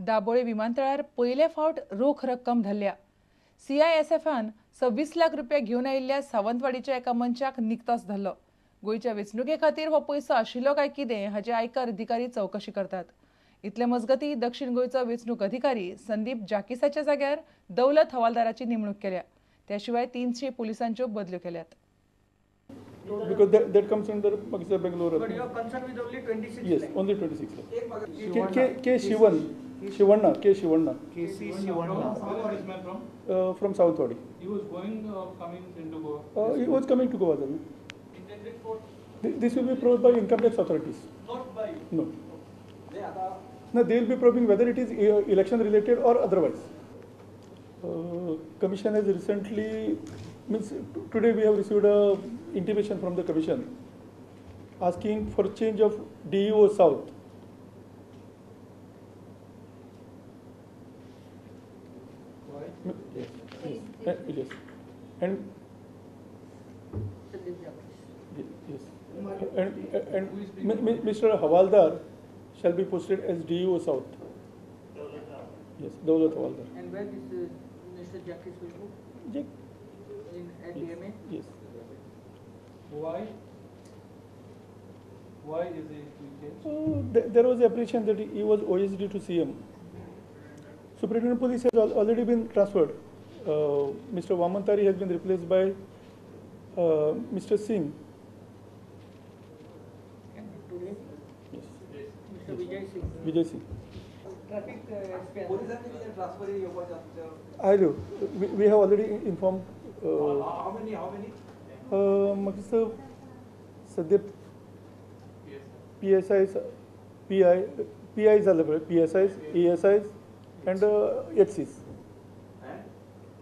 दाबोळे विमानतळार पयले फावट रोख रक्कम धरल्या. सीआयएसएफान 26 लाख रुपया घेवन आयिल्ल्या सावंतवाडीच्या एका मनशाक निकतोच धरलो. गोंयच्या वेंचणुके खातीर हो पयसो आशिल्लो काय कितें हाचे आयकर अधिकारी चवकशी करतात. इतले मजगती दक्षिण गोंयचो वेंचणूक अधिकारी संदीप जाकिसाच्या जाग्यार दौलत हवालदाराची नेमणूक केल्या. त्या शिवाय 300 पोलिसांच्यो बदल्यो केल्यात. Because that comes under Pakistan Bangalore. But you are concerned with only 26 Yes, lakh. Only 26 lakh. K Shivan, Shivanna, K Shivanna. K.C. Shivanna. Where is this man from? From Southwadi. He was going or coming into Goa? He was coming to Goa. Then. Intended for? This will be probed by income tax authorities. Not by you? No. No, they will be probing whether it is election related or otherwise. Commission has recently, means today we have received a intimation from the commission asking for change of DEO South. Why? Yes, yes, yes. And yes, and Mr. Havaldar shall be posted as DEO South. Yes, Daulat Havaldar. And where this Mr. Jacques will go? Jack. In at DMA? Yes. Why? Why is he changed? There was apprehension that he was OSD to CM. Superintendent Police has already been transferred. Mr. Vamantari has been replaced by Mr. Singh. Today? Yes. Mr. Vijay Singh. Vijay Singh. Traffic I do. We have already informed. How many? How many? Sir, सध्या PSIs, PI झालं बरं, PSIs, ASIs and HCs,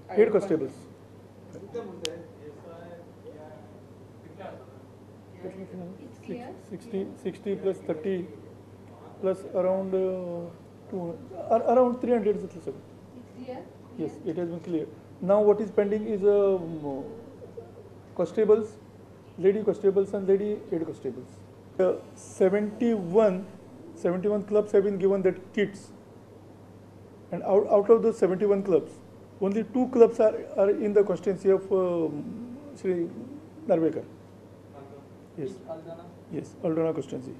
head constables. 60 plus 30 plus around around 300 जातलें सगळें. Yes, it has been clear. Now what is pending is constables, lady constables and lady head constables. 71 clubs have been given that kits, and out of those 71 clubs, only 2 clubs are in the constituency of Shri Narvekar. Yes, yes, Aldona constituency.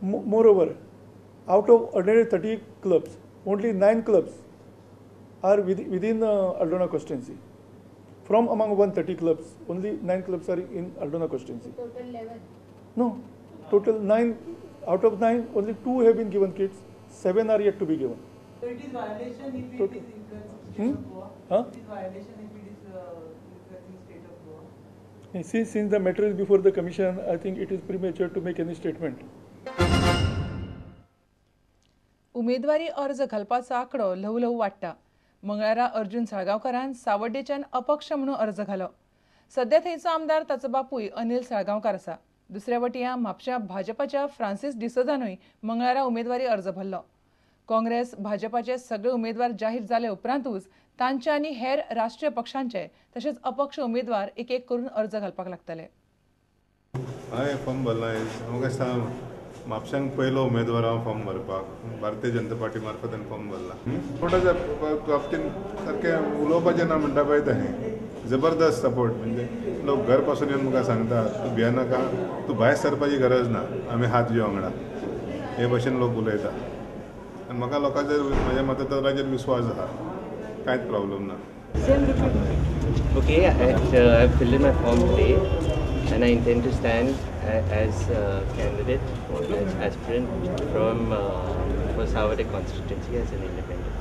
Moreover, out of 130 clubs, only 9 clubs are within Aldona constituency. From among 130 clubs, only 9 clubs are in Aldona constituency. Total 11. No, total 9. Out of 9, only 2 have been given kits. 7 are yet to be given. So it is violation if it is influencing state of Goa. Huh? It is violation if it is influencing state of Goa. See, since the matter is before the commission, I think it is premature to make any statement. उमेदवारी अर्ज घालपाचो आंकडो ल्हवू ल्हवू वाडटा. मंगळारा अर्जुन साळगांवकारान सावड्डेच्यान अपक्ष म्हणून अर्ज घालो. सध्या थंयचो आमदार ताचो बापूय अनिल साळगांवकार आसा. दुसऱ्या वटयां म्हापश्यां भाजपाच्या फ्रांसीस डिसोजानूय मंगळारा उमेदवारी अर्ज भरलो. काँग्रेस भाजपाचे सगळे उमेदवार जाहीर जाले उपरांतूच तांचे आनी हेर राष्ट्रीय पक्षांचे तशेंच अपक्ष उमेदवार एक एक करून अर्ज घालपाक लागतले. हांवें फॉर्म भरला. म्हाका दिसता म्हापश्यांक पयलो उमेदवार हांव फॉर्म भरपाक भारतीय जनता पार्टी मार्फत फॉर्म भरला. सपोर्टाच्या बाबतीन सारकें उलोवपाचें ना म्हणटा पळय तशें जबरदस्त सपोर्ट. म्हणजे लोक घर पासून येवन म्हाका सांगता तूं भियेनाका, तूं भायर सरपाची गरज ना, आमी आहा तुज्या वांगडा, हे भशेन लोक उलयता. आनी म्हाका लोकांचेर म्हज्या मतदाराचेर विस्वास आहा, कांयच प्रॉब्लम ना. Okay, I filled in my form today and I intend to stand as a candidate or as aspirant from for Savade constituency as an independent.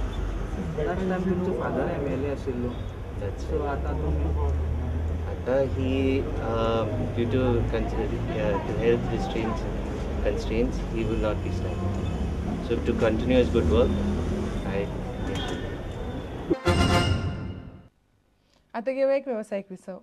Last time तुमचो father MLA आशिल्लो. That's so आता तुम्ही आता he due to health constraints he will not be standing. So to continue his good work, I आता घेऊया एक व्यावसायिक विसव.